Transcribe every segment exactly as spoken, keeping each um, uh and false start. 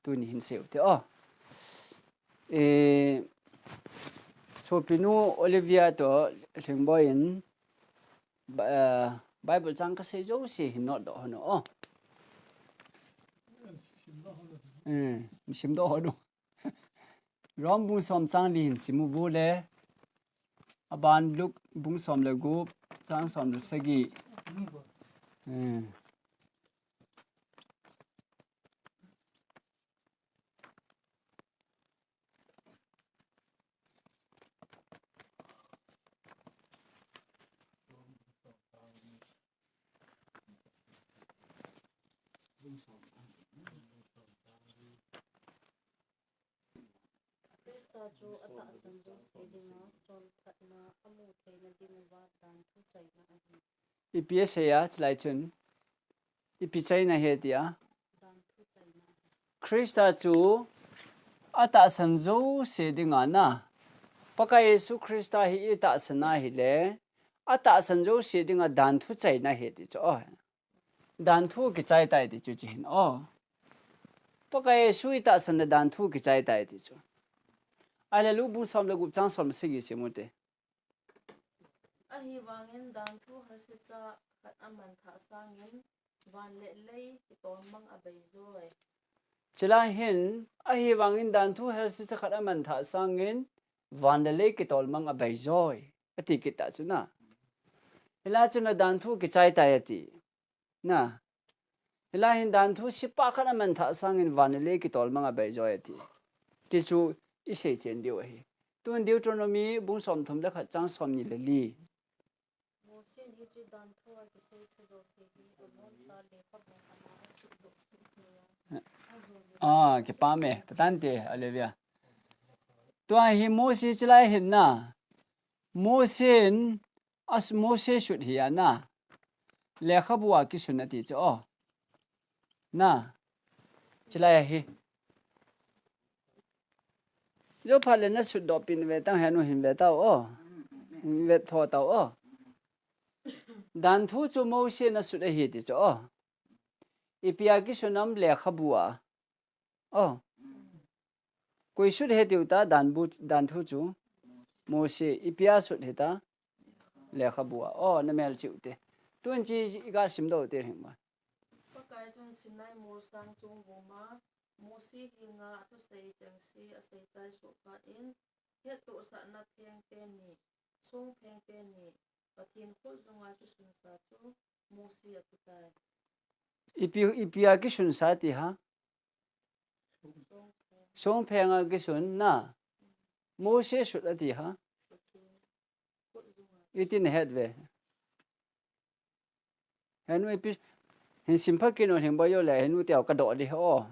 tuni hin sei u te o. Eh, sopinu Olivia to Lhingboi in Ba-, eh, Bible chang kasei jouse hin note doh hon o. Eh, simdoh hon o. Rom bung som chang li hin sim u le. Aban Luke bung som le gup, chang som le sagi. Eh. Christa chu atahsan jouse dinga chonphatna amu theina dinguva danthu chaina ahi. Ipi asei a, chulai chun. Ipi chaina ahi tia. Christa chu atahsan jouse dinga na. Pakai Jesu Christa hi itahsan ahile, atahsan jouse dinga danthu chaina ahi ti chu. Oh. Danthu kichai tai ti chu chi hin. Oh. Pakai Jesu itahsan le danthu kichai tai ti chu. Ahile Luke bung som le gup chang som le sagi sim u te. Ahivangin danthu hasicha khat aman thah sangin, van le lei kitolmang abeijoi. Chulai hin, ahivangin danthu hasicha khat aman thah sangin, van le lei kitolmang abeijoi. Ati kit ta chu na. Hilai chun danthu kichai tai ati. Na. Hilai hin danthu sipa khat aman thah sangin van le lei kitolmang abeijoi ati. Ti chu isei chen diu ahi. Tun Deuteronomy bung som thum le khat chang som ni le li. Mosen hiche danthu a kisei thu jouse hi aboncha lekhabu a ana asut doh sut thei a. Ah, kipah e, patante, Olivia. Tua hi Mose chulai hin na. Mosen, as Mose sut hi a na. Lekhabu a kisun ati chu o. Na. Chulai hi. Jophat le na sut doh pin ve tang henu hin ve tau o. Hin ve tho tau o. Danthu chu Mose na sut ahi ti chu o. Ipi a kisun am lekhabu a. Oh. Koi sut he tiu ta dan bu, danthu chu. Mose, ipi a sut he ta. Lekhabu a. Oh, na mel chiu te. Tun chi i ga sim doh te hing ma. Pakai chun Sinai molsang chung vuma, Mose henga athusei chengse asei chai soh phat in, hettohsahna pheng teni, song pheng teni, Pathen khut junga kisunsa chu Mose ape tai. Ipi, ipi a kisunsa ti ha? Song pheng a kisun na. Mose sut ati ha? Iti na het ve. Henu ipi, hin sim pha kit un hing ba yo le, henu teo ka doh di o.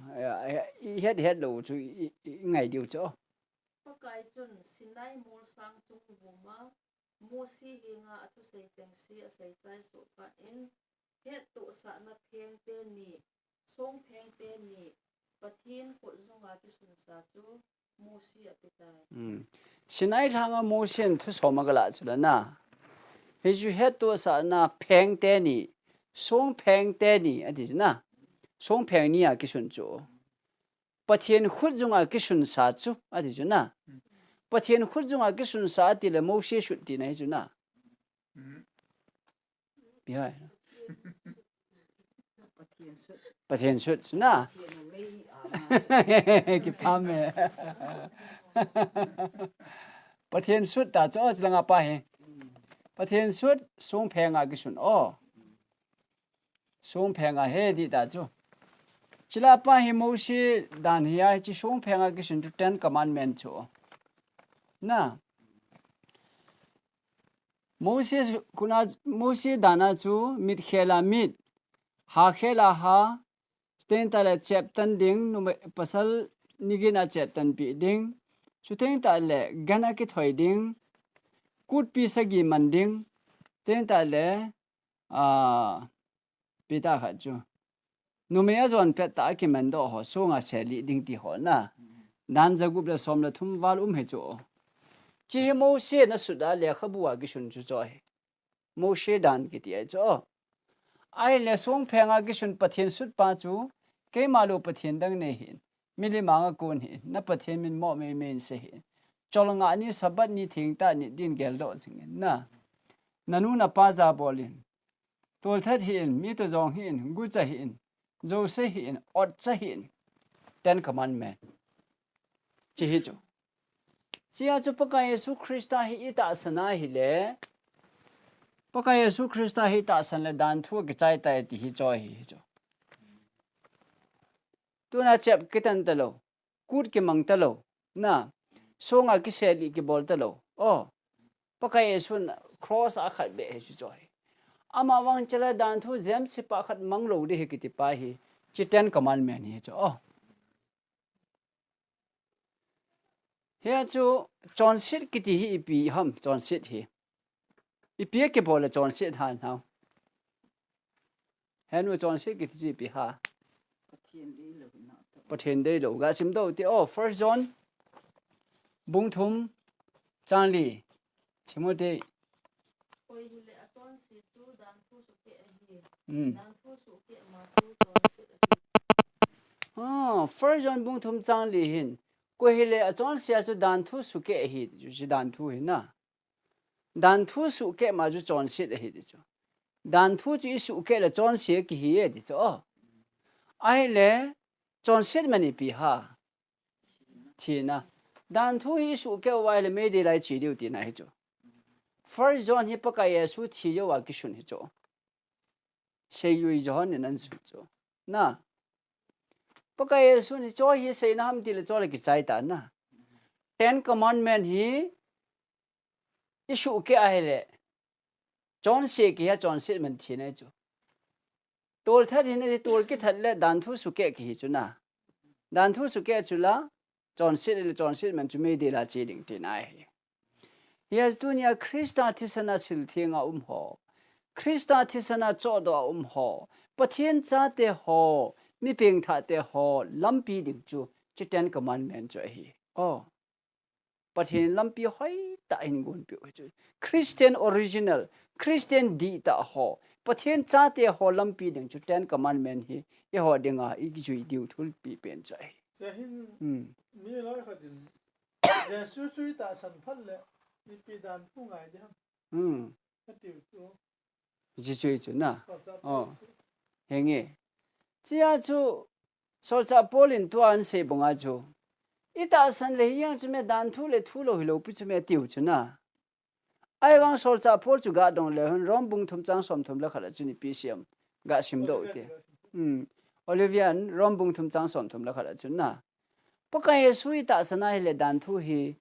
I het, het lou chu i, i, i ngai diu chu. Pakai chun Sinai molsang chung vuma, Mose henga athusei chengse asei chai soh phat in, hettohsahna pheng teni, song pheng teni, Pathen khut junga kisunsa chu Mose ape tai. Hmm. Sinai lhanga Mose in thu som aga la chu la na. Hichu hettohsahna pheng teni, song pheng teni, ati chu na. Song pheng ni a kisun chu. Pathen khut junga kisunsa chu, ati chu na. Pathen khut junga kisunsa ati le Mose sut tina hi chu na. Bihai. Pathen sut na. Kipah e. Pathen sut ta chu o, chulanga pa hi. Pathen sut song pheng a kisun o. Song pheng a he di ta chu. Chulai pa hi Mose dan hi a, hiche song pheng a kisun chu Ten Commandment chu. Na. Mose kuna, Mose dan a chu mit khel a mit, ha khel a ha, chuteng tale cheptan ding, numei pasal nigin a cheptan pi ding, chuteng tale gan a kithoi ding, kutpi sagi man ding, chuteng tale, ah, Peter khat chu. Numei ajon pet tah a kiman doh ho, songa seli ding ti ho na. Dan jagup le som le thum val um hi chu. Chi hi Mose na sut a lekhabu a kisun chu chu hi. Mose dan kiti ahi chu. Ahile song pheng a kisun Pathen sut pa chu, keima lou Pathen dang nei hin. Milim anga kun hih in, na Pathen min mo meimei in sei hih in. Cholngah ni Sabbath ni thengtah nit din geldoh jing in na. Nanu napa jabol in. Tolthat hih in, mi toh jong hih in, gucha hih in, jouse hih in, otcha hih in. Ten Commandment. Chi hi chu. Chia chu Pakai Jesu Christa hi itahsan ahile. Pakai Jesu Christa hi itahsan le danthu kichai tai ti hi chu ahi chu. Tuna chep kitan talou. Kut kimang talou. Na. Songa kiseli kibol talou. Oh. Pakai Jesun cross a khat beh hi chu chu ahi. Ama vang chela danthu James pa khat mang lou di hi kiti pa hi. Chi Ten Commandment hi chu. Oh. Hia chu chonset kiti hi ipi ham chonset hi. Ipi a kibol le chonset ham nao. Henu chonset kiti chu ipi ham. Pathen deilou ga simdoh ti o First John bung thum chang li. Timothy. Koi hile achonse chu danthu sukeh ahi. Hmm. Danthu sukeh ma chu chonse ahi. Ah, First John bung thum chang li hin. Koi hile achonse chu danthu sukeh ahi. Chu si danthu hi na. Danthu sukeh ma chu chonse ahi ti chu. Danthu chu isukeh le chonse kihi e ti chu. Oh. Ahile chonse mani ipi ham. Thina. Danthu hi isukeh uva ahile meidil a iche diu tina hi chu. First John hi Pakai Jesu thi jouva kisun hi chu. Seijui John in asun chu. Na. Pakai Jesu hi chu hi seina ham tile chu le kichai ta na. Ten Commandment hi isukeh ahile. Chonse kihi a chonse man thina hi chu. Tolthat hin ati tol kithat le danthu sukeh kihi chu na. Danthu sukeh chu la, chonse le chonse man chu meidil a che ding tina ahi. Hia tunia Christa thisan a sil theng a um ho. Christa thisan a chohdoh a um ho. Pathen chate ho, mi pengthahte ho, lampi ding chu, chu Ten Commandment chu ahi. Oh. Pathen lampi hoitah hin gonpeh u hi chu. Christian original, Christian dihtah ho, Pathen chate ho lampi ding chu Ten Commandment hi, eiho dinga, ijui diu thulpi pen chu ahi. Chahin, hmm, mi loi khat in, Jesu chu itahsan phat le, ipi danthu ngai di ham. Hmm. Atiu chu. Chi chu chu na. Solchah Paul chu. Oh. Henge. Chia chu, Solchah Paul in tua asei banga chu. Itahsan le hijeng chu me danthu le thu lou hilou pi chu me atiu chu na. Ahivang Solchah Paul chu ga dong le hin Rom bung thum chang som thum le khat a chu ipi asei ham. Ga simdoh u hite. Hmm. Oliver in Rom bung thum chang som thum le khat a chu na. Pakai Jesu itahsan ahile danthu hi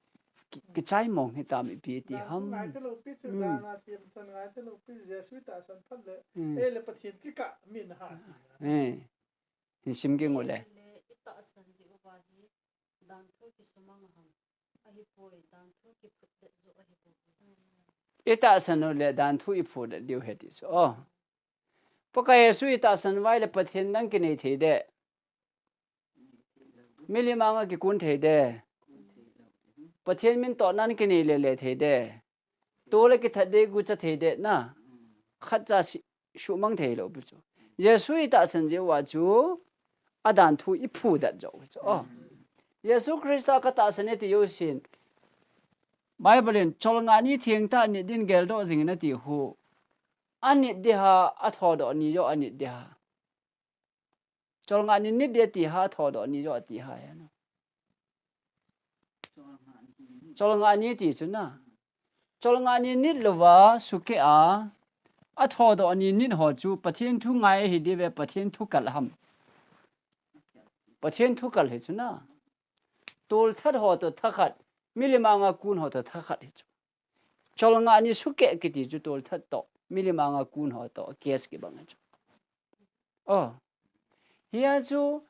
ki, kichai mong hitam ipi ti ham. Danthu ngai talou pi chu, hmm, dan a tiamchan ngai talou pi Jesu itahsan phat le. Hmm. Ahile Pathen kikah min ha. Eh. Hin sim ging u le. Ahile itahsan jeh uva hi danthu kisumang ham. Ahipoi, danthu kiphutdet joh ahipoi. Itahsan u le danthu iphutdet diu ahi ti chu. Oh. Pakai Jesu itahsan uva ahile Pathen dang kinei thei de. Milim anga kikun thei de. Pathen min tohna kinei lele thei de. Tol a kithat de gucha thei de na. Khatcha si, sumang thei lou pi chu. Jesu itahsan jeh uva chu. Adanthu iphutdet joh u chu. Oh. Jesu Christa katahsan e ti jousen. Bible in cholngah ni thengtah nit din geldoh jing in ati u. Anit di ham, athodoh ni joh anit di ham. Cholngah ni nit di ati ham, athodoh ni joh ati ham, ya no. Cholngah ni ti chu na. Cholngah ni nit louva sukeh a, athodoh ni nit ho chu Pathen thu ngai ahi diu ve, Pathen thu kal ham. Pathen thu kal hi chu na. Tolthat ho toh thakhat, milim anga kun ho toh thakhat hi chu. Cholngah ni sukeh kiti chu tolthat toh, milim anga kun ho toh, case kibang chu. Oh. Hia chu,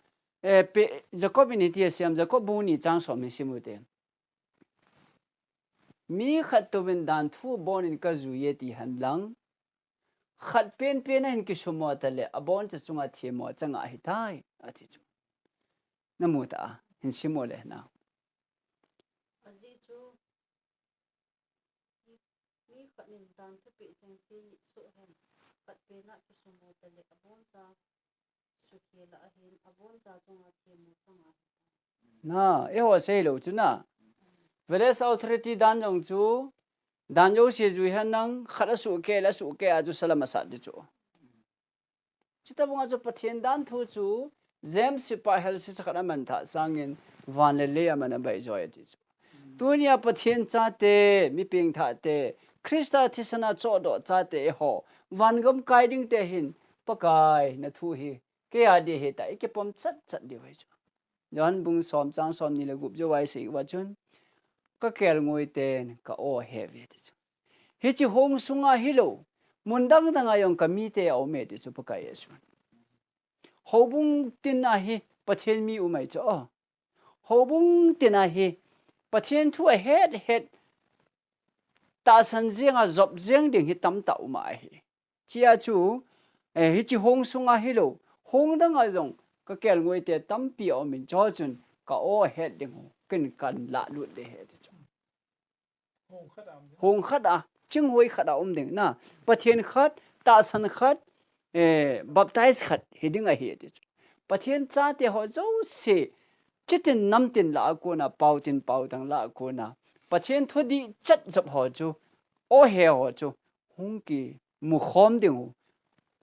eh, pe, Jacob in hiti asei em, Jacob bung ni chang som hi sim u hite. Mi khat touvin danthu abonin kajui e ti hen lang, khat penpen a hin kisumil tale, aboncha chunga themmo achang ahitai, ati chu. Namu ta, hin sim u le na. Ajeh chu, mi khat in danthu peh chengse nit soh hen, khat pen a kisumil tale, aboncha sukhel a ahin, aboncha chunga themmo achang ahitai. Na, eiho sei lou chu na. Village authority dan jong chu, dan jouse jui hen lang, khat asuhkeh le asuhkeh a chu salam asat ding chu. Chuti banga chu Pathen dan thu chu, James sepai helsisa khat aman thah sangin, van le lei aman abai joi ati chu. Tunia Pathen chate, mi pengthahte, Christa thisan a chohdoh chate eiho, vangam kai dingte hin, Pakai na thu hi, kei a ding ahi tia, i kipom chatchat diu ahi chu. Johan bung som chang somni le gup jou a i sim uva chun, ka kelngoi ten ka aw ahe uve ti chu. Hiche hong sunga hilou, mun dang dang a jong ka mite aum e ti chu Pakai Jesu. Houbung tin a hi Pathen mi um ahi chu. Houbung tin a hi Pathen thu ahet het tahsan jeng a jop jeng ding hi tamtah um ahi. Chea chu, eh, hiche hong sunga hilou, hong dang a jong ka kelngoi te tampi aum in chu chun ka aw ahet ding u, ken kan lalut ding ahi ti chu. Hong khat a, chinghoi khat a um ding na, Pathen khat, tahsan khat, eh, baptize khat hi ding ahi ti chu. Pathen chate ho jouse, chitin namtin lah a kona, paotin paotang lah a kona, Pathen thu dih chat jop ho chu, aw ahe ho chu, hung kimu khom ding u,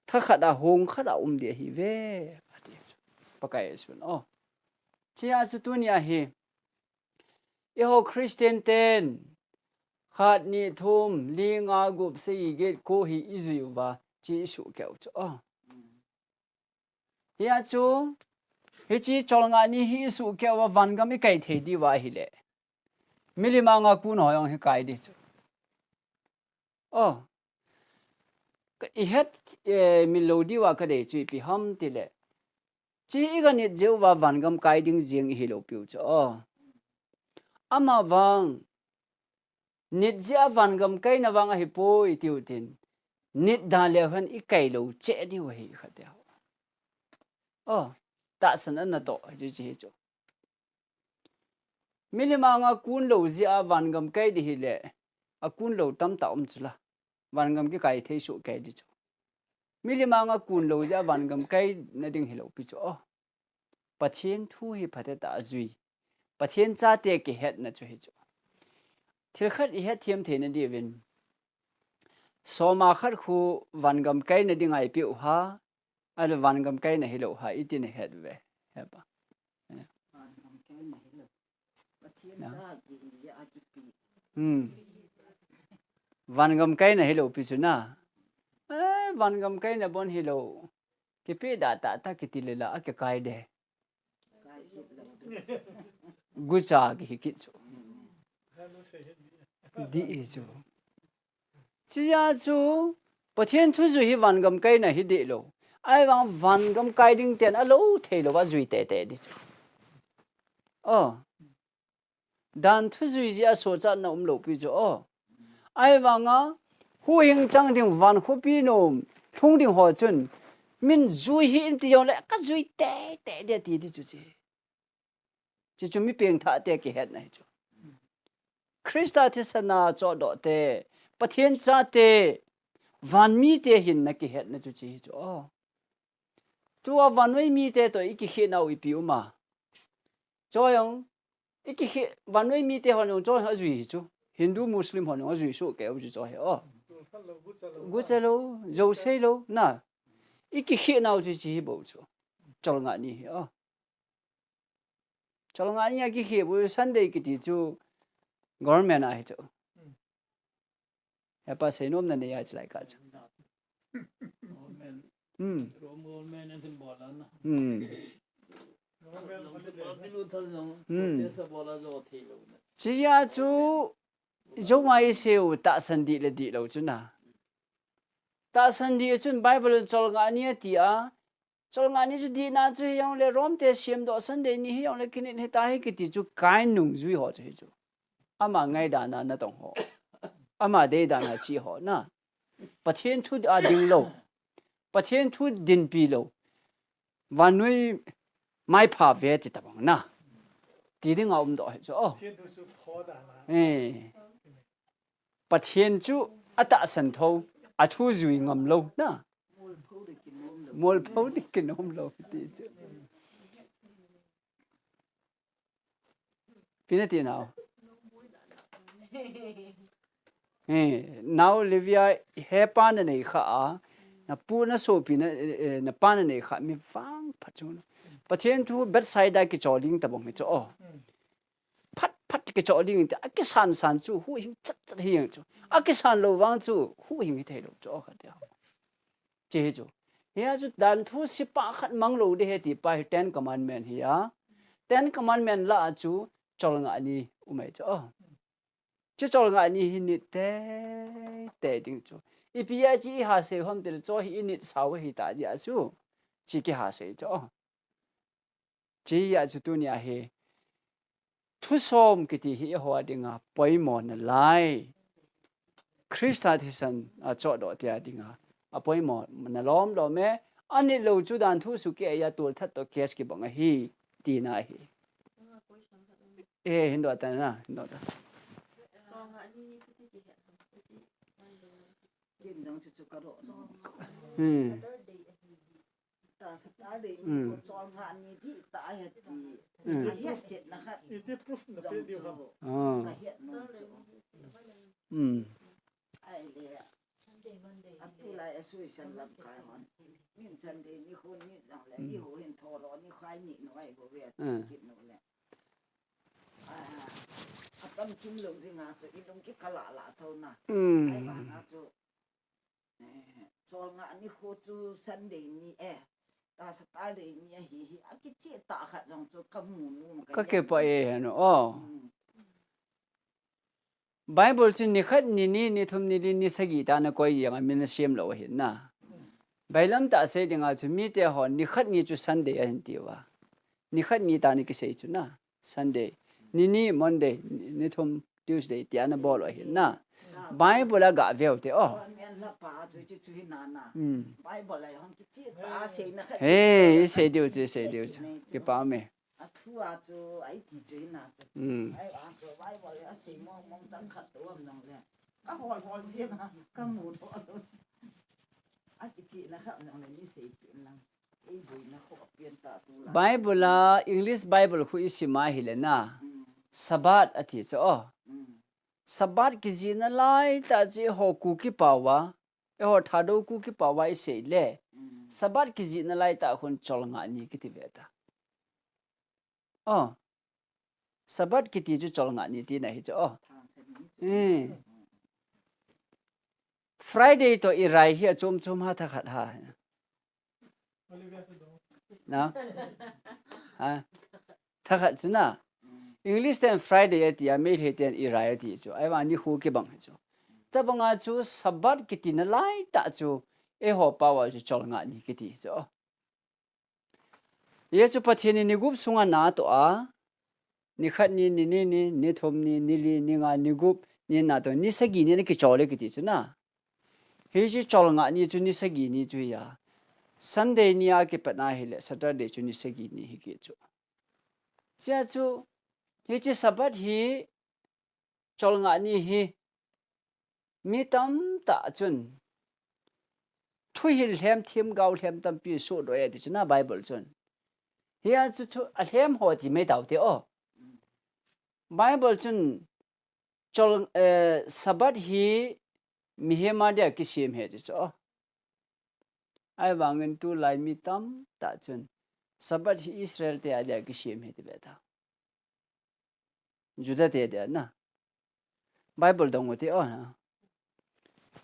thakhat a hong khat a um ding ahi uve, ati chu. Pakai Jesun, aw. Chea chu tunia hi, eiho Christian ten, khat, ni, thum, li, nga, gup, sagi, get, ko hi i jui uva, hiche i suhkeh u chu. Aw. Hia chu, hiche cholngah ni hi i suhkeh uva vangam i kai thei diu ahile, milim anga kun ho jong hi kai ding chu. Aw. Ka i het, eh, mi lou diu a ka dei chu ipi ham tile, hiche i ga nit jeh uva vangam kai ding jeng i hilou piu chu. Aw. Amavang, nit jeh a vangam kaina vang ahipoi tiu tin, nit da leu hen i kai lou cheh diu ahi khat e. Aw, tahsan ana toh, hichu, hichu, hichu. Milim anga kun lou jeh a vangam kai ding hile, akun lou tamtah um chu la. Vangam kikai thei soh kai ding chu. Milim anga kun lou jeh a vangam kaina ding hilou pi chu. Aw. Pathen thu hi phatah a jui. Pathen chate kihetna chu hichu. Thil khat i hetthem theina diuvin, soma khat khu vangam kaina dinga i peh u ham, ahilou vangam kaina hilou ham, iti na het uve. Hepa. Vangam kaina hilou. Pathen cha kihi a kipe. Hmm. Vangam kaina hilou pi chu na. Eh, vangam kaina bon hilou. Kipe da tah tah kiti le la, akikai de. Gucha kihi kit chu. Dih hi chu. Chea chu, Pathen thu jui hi vangam kaina hi dih lou. Ahivang vangam kai ding ten alou thei lou a jui tete ding chu. Aw. Dan thu jui jeh a sochatna um lou pi chu. Aw. Ahivanga, huhhing chang ding van khopi nom, lhung ding ho chun, min jui hih in ti jongle, ka jui tete ding ati ding chu chi. Chi chu mi pengthah te kihetna hi chu. Christa thisan a chohdoh te, Pathen chate, van mite hinna kihetna chu chi hi chu. Aw. Tua vannoi mite toh i kikhehna u ipi um a. Chu jong, i kikheh, vannoi mite hon jong chu ajui hi chu. Hindu, Muslim hon jong ajui soh kei u chu chu hi. Aw. Gucha lou, jou sei lou, na. I kikhehna u chu chi hi bou chu. Cholngah ni hi, aw. Cholngah ni a kikheh bou Sunday kiti chu government a hi chu. Hmm. Hepa seinom na nei a chilai kah chu. Government. Hmm. Rome government in bol a na. Hmm. Martin Luther jong Hmm. protest a bol a jo thei lou na. Chea chu, joma i seiu tahsan dih le dih lou chu na. Tahsan dih chun Bible in cholngah ni ati a, cholngah ni chu dihna chu hi jongle Rome te semdoh Sunday ni hi jongle kinit hita hi kiti chu Kain nungjui ho chu hi chu. Ama ngaidan a natong ho. Ama deidan a che ho na. Pathen thu a ding lou. Pathen thu dinpi lou. Vannoi maipha ve ti tabang na. Ti ding a umdoh hi chu. Aw. Pathen thu chu phodan a. Eh. Pathen chu atahsan tho, athu jui ngam lou na. Molpho ding kinom lou ti chu. Ipi nati nau? Eh, nau Levi a hepa nanei kha a, napu nasopi na, eh, eh, napa nanei kha mi vangphat chu. Pathen thu Bethsaida kichol ding tabang hi chu. Oh. Phat phat kichol ding te, akisan san chu huhhing chat chat hi chu. Akisan lou vang chu huhhing hithei lou chu, oh, khat te. Chi hi chu. Hia chu dan thu sipa khat mang lou ding ahi ti pa hi Ten Commandment hi a. Ten Commandment lah a chu cholngah ni um ahi chu. Oh. Chu cholngah ni hi nit teitei ding chu. Ipi a chi iha sei ham tile chu hi init sau ahi ta jeh a chu. Chi kiha sei chu. Oh. Chi a chu tunia hi thusom kiti hi eiho dinga poimo nalai. Christa thisan a chohdoh tia dinga apoimo nalom lom e. Anit lou chu dan thu sukeh a tolthat toh case kibang ahi tina ahi. Eh, hin doh ta na, hin doh ta. Kin jong chu chu ka doh. Hmm. Ta Saturday ni ko cholngah ni ti ta he ti. Ka het chet na khat. Iti proof na pe diu ha. Ah. Ka het nom chu. Hmm. Ai le. Atu lai a sui san lam kai hon. Min Sunday ni khun ni jong le. Ni ho hin thoro ni khai ni no ai bo ve. Kit no le. Ah, atam kim lung ringa chu ilung ki kala la thona. Hmm. Ai ba na chu. Eh, cholngah ni khu chu Sunday ni e. Ta Saturday ni ahi hi. Akichi ta khat jong chu kamu nu ma ka. Ka ke pa e heno. Oh. Hmm. Bible chu ni khat, ni ni, ni thum, ni li, ni sagi ta na koi jeng a mi na sem lou ahi na. Bailam ta sei dinga chu mite ho ni khat ni chu Sunday ahin ti uva. Ni khat ni ta ni kisei chu na. Sunday. Ni ni, Monday, ni, ni thum, Tuesday, tia na bol u ahi na. Bible a ga veu te, oh. Kon men la pa chu chi chu hi na na. Hmm. Bible a hong kichi ta sei na khat. Hey, i sei diu chu, i sei diu chu. Kipa me. A thu a chu, ai ti chu hi na chu. Hmm. Ai a chu, Bible a sei mong mong chang khat tu am nong le. Ka hol hol ji na, ka mu tho. A kichi na khat nong le ni sei ti lang. Bible a, English Bible khu i sim a hile na. Mm. Sabbath ati chu, oh. Mm. Sabbath kijihna lai ta chu eiho Kuki pao a, eiho Thadou Kuki pao a i sei le. Mm. Sabbath kijihna lai ta khun cholngah ni kiti ve ta. Oh. Sabbath kiti chu cholngah ni tina hi chu, oh. Eh. Friday toh Irai hi achom chom ha, thakhat ha. Na? Ha? Thakhat chu na. English ten Friday ati a, Meitei ten Irai ati chu. Ahivang nikho kibang hi chu. Tabang a chu Sabbath kiti na lai ta chu, eiho pao a chu cholngah ni kiti chu. Hijeh chun Pathen in ni gup sunga na atoh a, ni khat ni, ni ni ni, ni thum ni, ni li, ni nga, ni gup, ni na toh, ni sagi ni na kichol e kiti chu na. Hiche cholngah ni chu ni sagi ni chu hi a. Sunday ni a kipat na hile, Saturday chu ni sagi ni hi kit chu. Chea chu, hiche Sabbath hi, cholngah ni hi mi tamtah chun thuhil lhem, themgao lhem tampi sohdoh e ti chu na Bible chun. Hia chu thu, alhem ho ti mai tau te o. Bible chun chol, eh, Sabbath hi mihem a dia kisem ahi ti chu o. Ahivangin tulai mi tamtah chun Sabbath hi Israel te a dia kisem ahi ti ve ta. Juda te dia na. Bible dong u te o na.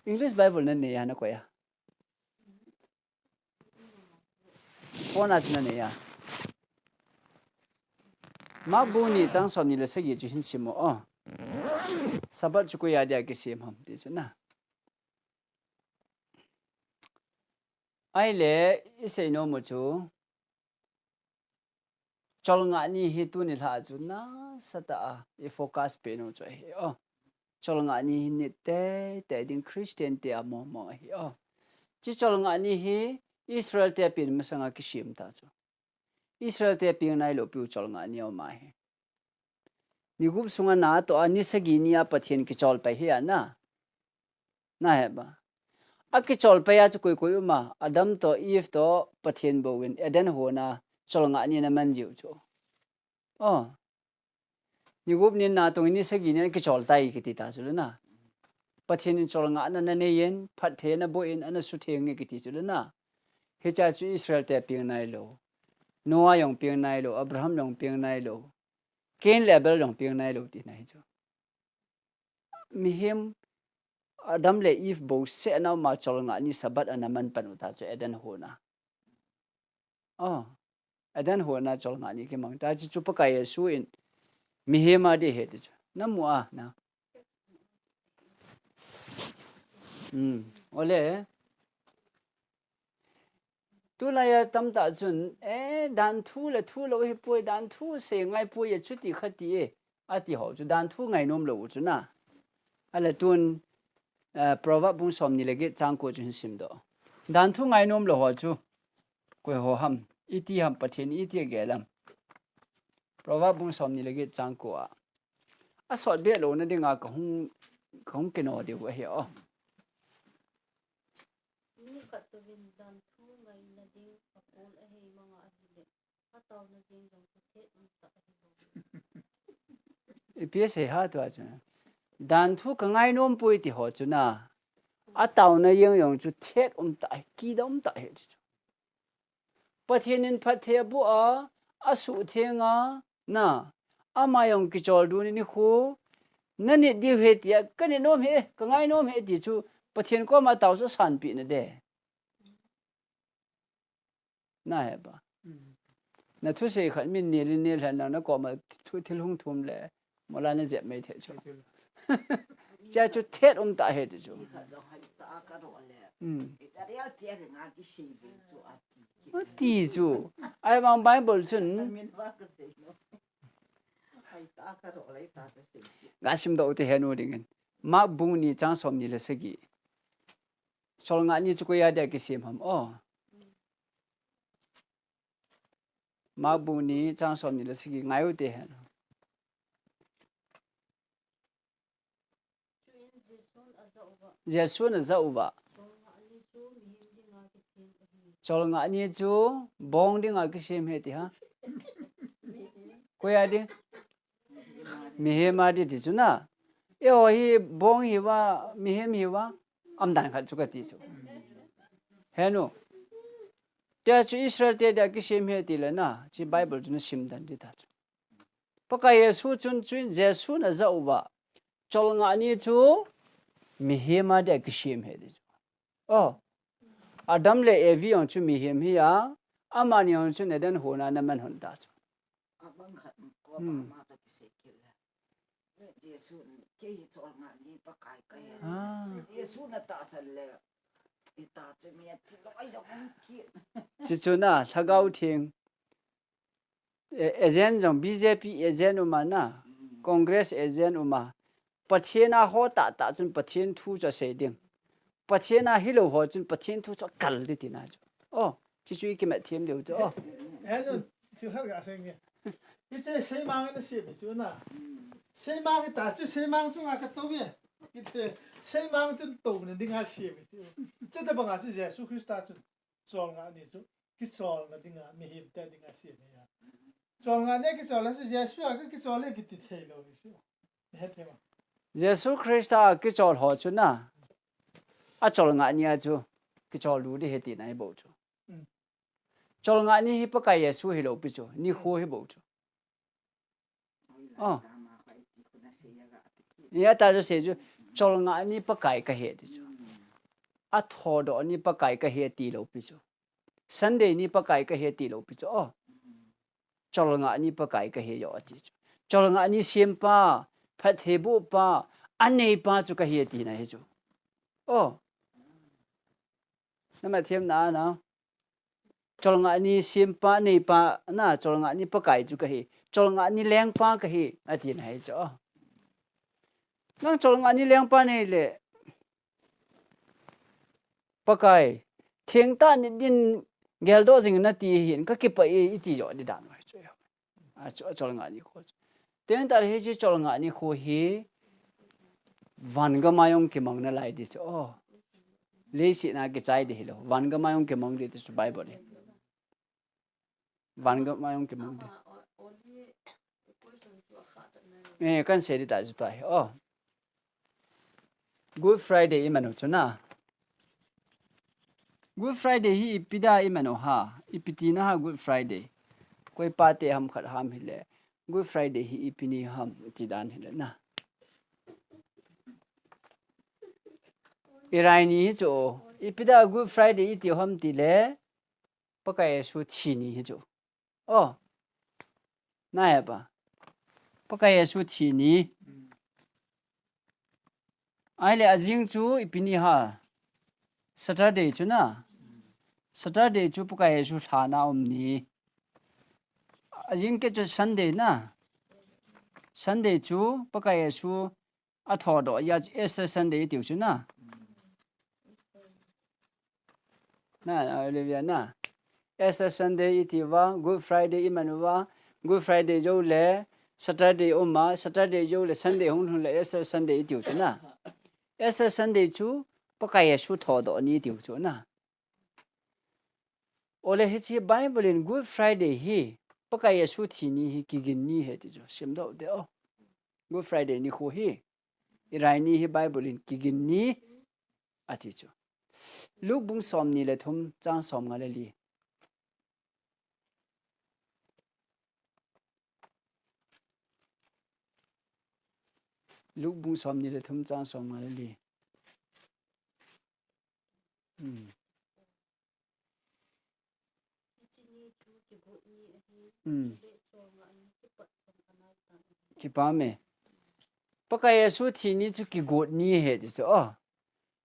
English Bible na nei a na koi a. Phone a chu na nei a. Mark bung ni chang som ni le sagi chu hin sim o. Sabbath chu koi a dia kisem ham ti chu na. Ahile, i seinom u chu, cholngah ni hi tuni lha chu nasatah a i focus peh nom chu ahi o. Cholngah ni hi nit teitei ding Christian te a mong mong ahi o. Hiche cholngah ni hi Israel te a pen masanga kisem ta chu. Israel te a pen nailou piu cholngah ni aum ahi. Ni gup sunga na atoh a, ni sagi ni a Pathen kichol pai hi a na. Na he ba. A kichol pai a chu koi koi um a, Adam toh Eve toh Pathen bou in Eden hon a cholngah ni ana man jiu chu. O. Ni gup ni na tong ni sagi ni kichol tai kiti ta chu le na. Pathen in cholngahna ana nei in, phattheina ana boh in, ana sutheng e kiti chu le na. Hiche chu Israel te peng nailou. Noah jong peng nailou, Abraham jong peng nailou. Cain le Abel jong peng nailou tina hi chu. Mihem Adam le Eve bouseh a ama cholngah ni Sabbath ana man pan u ta chu Eden hon a. Oh, Eden hon a cholngah ni kimang ta chu, chu Pakai Jesu in mihem a ding ahi ti chu. Na mu a na. Hmm. Ole. Tulai a tamtah chun, eh, dan thu le thu lou hi poi, dan thu sei ngai poi, a chuti khati e, ati ho chu, dan thu ngai nom lou chu na. Ale tun, eh, Proverb bung som ni le get chang ko chu hin sim doh. Dan thu ngai nom lou ho chu, koi ho ham, iti ham, Pathen iti a gel am. Proverb bung som ni le get chang ko a. A sot be lou na ding a ka hung, ka hung kino diu ahi o. Mi khat touvin dan thu ngaina ding a kol a hei manga ahile, a tauna jeng jong chu thet um tah ahi bou. I P S hei ha tua chu. Dan thu ka ngai nom poi ti ho chu na. A tauna jeng jong chu thet um tah, kidam tah ahi chu. Pathen in phatthei aboh a, asuhtheng a, na, ama jong kichol dun nikho, na nit diu ahi tia, ka nit nom ahi, ka ngai nom ahi ti chu, Pathen koma tao chu asanpeh na de. Na he pa. Mm. Na thusei khat min nel in nel hen lang na koma thu thil hung thum le, mola na jep mai thei chu. Thei thil. Chia chu thet um tah ahi ti chu. Mm. Ati chu. Ahivang Bible chun. Ga sim doh u te hen u ding in. Mark bung ni chang som ni le sagi. Cholngah ni chu koi a dia kisem ham o. Mark bung ni chang som ni le sagi ngai u te hen. Jesu in ajah uva. Cholngah ni chu bong dinga kisem ahi ti ha. Koi a ding? Mihem a ding ti chu na. Eiho hi bong hiuva, mihem hiuva, umdan khat chu kati chu. Henu. Tia chu Israel te dia kisem ahi ti le na, chi Bible chu na sim dan ti ta chu. Pakai Jesu chun chuin Jesu in ajah uva. Cholngah ni chu mihem a dia kisem ahi ti chu. Oh. Adam le Evi jong chu mihem hi a, amani jong chu Eden hon a ana man hon ta chu. Hmm. Ah. Chi chu na, Lhagao Theng. Eh, agent jong B J P agent um a na, Congress agent um a. Pathen a ho tah tah chun Pathen thu chu asei ding. Pathen a hilou ho chun Pathen thu chu akal ding tina chu. Oh, chi chu i kimat them diu chu. Oh. Hello, thil khat ka sei nge. Hiche seimang in asem hi chu na. Seimang hi ta chu seimang chunga ka tou e. Hiche seimang chun touna dinga asem hi chu. Chuti banga chu Jesu Christa chu cholngah ni chu kicholna dinga, mihem te dinga asem hi a. Cholngah ni kichol a chu Jesu a ka kichol e kiti thei lou hi chu. He thei ma. Jesu Christa a kichol ho chu na. A cholngah ni a chu kichol lou ding ahi tina ahi bou chu. Mm. Cholngah ni hi Pakai Jesu hilou pi chu, nikho ahi bou chu. Oh. Ni a ta chu sei chu, cholngah ni Pakai kahi ti chu. A thodoh ni Pakai kahi ti lou pi chu. Sunday ni Pakai kahi ti lou pi chu. Oh. Cholngah ni Pakai kahi jo ati chu. Cholngah ni sempa, phatthei bohpa, aneipa chu kahi tina ahi chu. Oh. Na ma them na na. Cholngah ni sempa neipa na, cholngah ni Pakai chu kahi. Cholngah ni lengpa kahi, ati na ahi chu. Nang cholngah ni lengpa nei le, Pakai, thengtah ni din geldoh jing nati hin, ka kipah e, iti jo ding dan ahi chu. A chu, a cholngah ni kho chu. Teng tah hiche cholngah ni kho hi van gam a jong kimang nalai ding chu. Oh. Leiset a kichai ding hilou. Van gam a jong kimang ding ti chu Bible hi. Van gam a jong kimang ding. Eh, kan sei di ta chu tai. Oh. Good Friday i manu chu na. Good Friday hi ipi da i manu ha. Ipi ti na ha Good Friday. Koi pa te ham khat ham hi le. Good Friday hi ipi ni ham ti dan hi le na. I rai ni hi chu. Ipi da Good Friday i ti ham ti le. Pakai Yesu thi ni hi chu. Oh. Na he pa. Pakai Yesu thi ni. Ai le ajing chu ipi ni ha. Saturday chu na. Saturday chu Pakai Yesu lhana um ni. Ajing ke chu Sunday na. Sunday chu Pakai Yesu a thodoh ya chu Easter Sunday i tiu chu na. Na, Olivia na. Easter Sunday i ti va, Good Friday i manu va, Good Friday jou le, Saturday um a, Saturday jou le, Sunday hung hung le, Easter Sunday i tiu chu na. Easter Sunday chu, Pakai Yesu thodoh ni i tiu chu na. Ole hichi Bible in Good Friday hi, Pakai Yesu thi ni hi kigin ni he ti chu, sim doh de o. Good Friday ni khu hi, i rai ni hi Bible in kigin ni a ti chu. Luke bung som ni le thum chang som nga le li. Luke bung som ni le thum chang som nga le li. Hmm. Hmm. Kipa me. Pakai Yesu thi ni chu kigot ni he ti chu. Oh.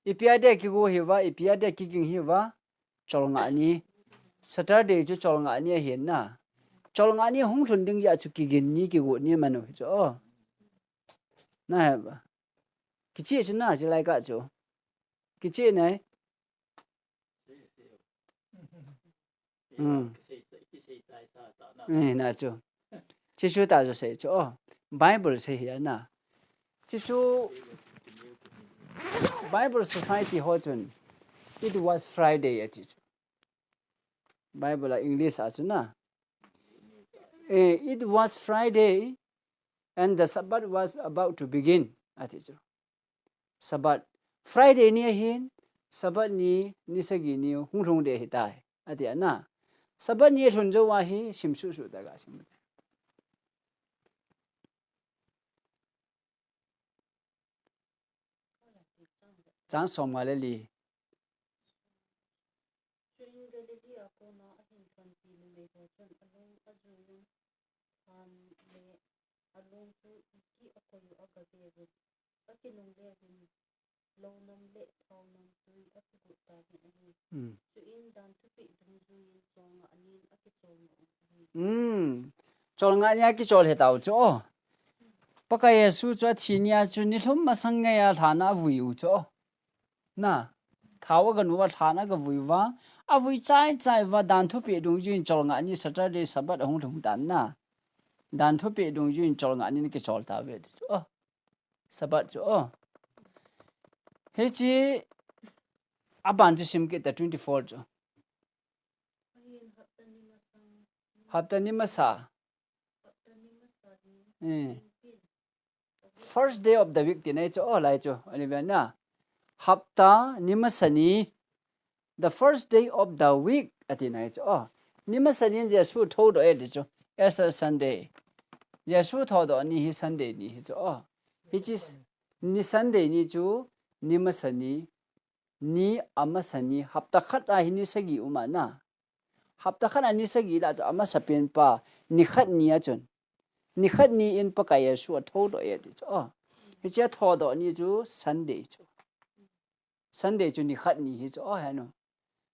Ipi a dia kigo hi va, ipi a dia kiging hi va. Cholngah ni. Saturday chu cholngah ni ahi na. Cholngah ni hung lhun ding ya chu kigin ni kigot ni manu hi chu. Oh. Na he ba. Kichi chu na chi lai ka chu. Kichi nai. Hmm. Eh, na chu. Chi chu ta chu sei chu. Oh, Bible sei hi na. Chi chu Bible Society ho chun. It was Friday a ti chu. Bible a English a chu na. Eh, it was Friday and the Sabbath was about to begin. A ti chu. Sabbath. Friday ni ahin, Sabbath ni, ni sagi ni, hung lhung de hi tai. A ti a na. Sabbath ni lhun jou a hi, sim su su ta ga sim. Chang som nga le li. Chuin Galilee a kona ahin lhonpi numei ho chun alung ajui in, han le alung chu iti akoi u agave uvin, akinungle uvin, lou nam le thao nam tui akigot tan ahi. Hmm. Chuin dan thupeh dungjuiyin cholngah nin akichol u ahi. Hmm. Cholngah ni akichol he tau chu. Pakai Yesu chu athi ni a chu nilhum masang ngei a lhan a avui u chu. Na, thao aga nu va lhan aga vui va, avui chai chai va dan thupeh dungjuiyin cholngah ni Saturday Sabbath ahung lhung tan na. Dan thupeh dungjuiyin cholngah ni kichol ta ve ti chu. Oh. Sabbath chu. Oh. Hichi aban chu sim kit ta twenty-four chu. Hapta ni masa. Eh. First day of the week ti nai chu, oh, lai chu, ani ve na. Hapta ni masa ni, the first day of the week, ati nai chu, oh. Ni masa ni Jesu thodoh e ti chu, Easter Sunday. Jesu thodoh ni hi Sunday ni hi chu, oh. Hichi s-, ni Sunday ni chu, ni masa ni, ni amasa ni, hapta khat a hi ni sagi um a na. Hapta khat a ni sagi la chu amasa pen pa, ni khat ni a chun. Ni khat ni in Pakai Yesu athodoh e ti chu. Oh. Hichi athodoh ni chu Sunday chu. Sunday chu ni khat ni hi chu. Oh, he nu.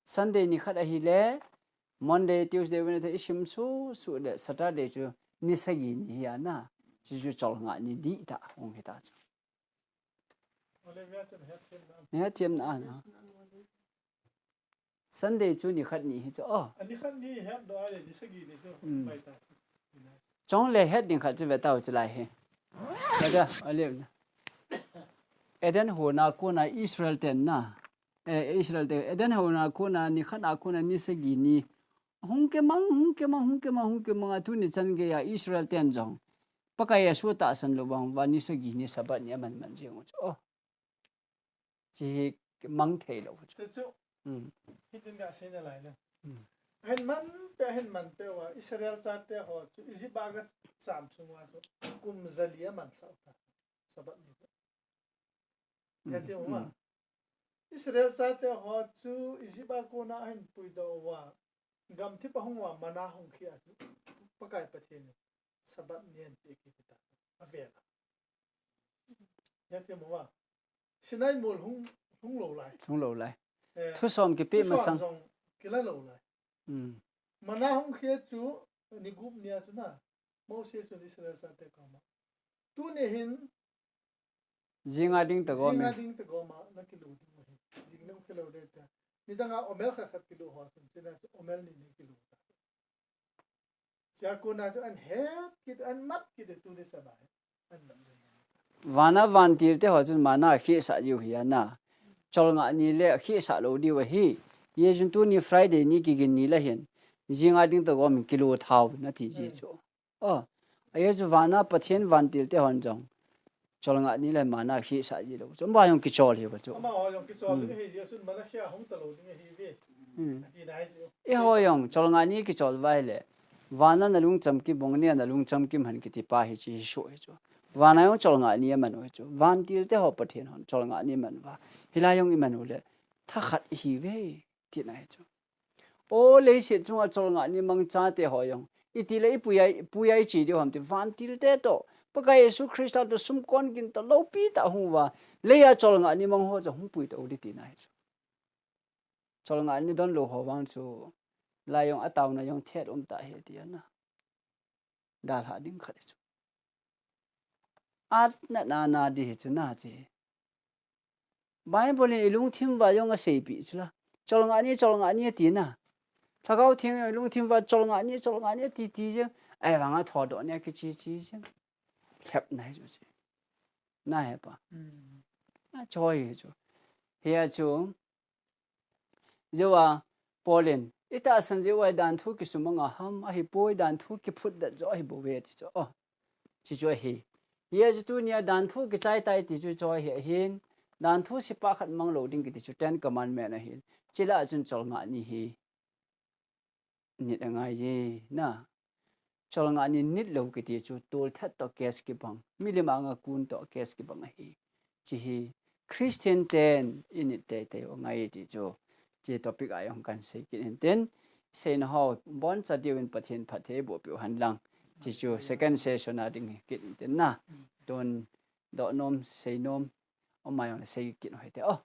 Sunday ni khat ahi le, Monday, Tuesday, Wednesday, i sim su su le, Saturday chu ni sagi ni hi a na. Chu chu cholngah ni di ta, hung hi ta chu. Ni ha thiam na a na. Sunday chu ni khat ni hi chu. Oh. A ni khat ni het doh a le ni sagi ni chu. Hmm. Pai ta. Chong le het ding khat chu ve tau chu lai hi. Ka da, a le na. Eden hon a kona Israel ten na. Eh, Israel ten. Eden hon a kona ni khat a kona ni sagi ni. Hung kimang, hung kimang, hung kimang, hung kimang a tuni chan gei a Israel ten jong. Pakai Jesu tahsan lou vang uva ni sagi ni Sabbath ni aman man jing u chu. Oh. Chi hi mang thei lou chu. Chu chu. Hmm. Hitin ka sei nalai na. Hmm. Ahin man peh, ahin man peh uva Israel chate ho chu Egypt a ga cham sung uva chu kum jali aman sah u ta. Sabbath ni. Hmm. Hiti uva. Hmm. Israel chate ho chu Egypt a kona ahin puidoh uva, gamthip a hung uva manna hung khia chu Pakai Pathen in Sabbath ni ahin pe kit ta. Avel a. Hiti uva. Sinai mol hung, hung lou lai. Hung lou lai. Eh, thusom kipe thusom masang jong kila lou lai. Hmm. Manna hung khia chu ni gup nia chu na. Mose chun Israel chate koma, tuni hin jinga ding ta gom jinga in. Ding ta gom a na kilu ding u ahi. Jing nung kilu ding ta. Nidang a omer khat khat kilu ho chun, china chu omer ni ni kilu ta. Chua kona chu ahin het kit, ahin mat kit, tuni chan a hi. Ahin mat kit. Vana vantil te ho chun manna akhehsah jiu hi ana. Cholngah ni le akhehsah lou diu ahi. Hichun tuni Friday ni kigin ni la hin, jinga ding ta gom in kilu tau in ati ji chu. Oh, ahi chu vana Pathen vantil te hon jong cholngah ni le manna akhehsah ji lou chu. Ama jong kichol hi uva chu. Ama ho jong kichol ding ahi, Jesu in manna khia hung ta lou ding ahi ve. Hmm. Ati nai chu. Eiho jong cholngah ni kichol uva ahile, vana nalung chamkim bang, nea nalung chamkim hen kiti pa hi chu, hi chu hi chu. Vana jong cholngah ni aman u hi chu. Vantil te ho Pathen hon cholngah ni aman uva, hilai jong iman u le, thakhat ihi ve, tina hi chu. O, leiset chunga cholngah ni mang chate ho jong, itile ipui a, ipui a iche diu ham ti, vantil te toh, Pakai Jesu Christa toh sumkon gin toh loupi tah hung uva, lei a cholngah ni mang ho chu hung pui tau ding tina hi chu. Cholngah ni don lou ho vang chu, lai jong ataona jong thet um ta hi ti ana. Dalha ding khat hi chu. At na na na di hi chu na chi. Bible in ilungthim uva jong aseipi chu la. Cholngah ni, cholngah ni ati na. Lhagao Theng in ilungthim uva cholngah ni, cholngah ni ati ti jeng. Ahivanga thodoh ni akichi chi jeng. Lhep na hi chu chi. Na he pa. Hmm. Na choi hi chu. Hi a chu. Jeh uva, Paul in, itahsan jeh uva dan thu kisumang a ham, ahipoi dan thu kiphutdet joh ahi bouve ati chu. Oh, chi chu ahi. Hia chu tunia dan thu kichai tai ti chu chu ahi ahin, dan thu sipa khat mang lou ding kiti chu Ten Commandment ahin. Chule chun cholngah ni hi nit angai ji na. Cholngah ni nit lou kiti chu tolthat toh case kibang, milim anga kun toh case kibang ahi. Chi hi Christian ten init teitei u angai ti chu, chi topic a jong kan sei kit in tin, seina ho boncha diu in Pathen phatthei boh peh u hen lang. Chi chu second session a ding hi kit in tin na. Tun doh nom, sei nom, um a jong le sei kit u hite. Oh,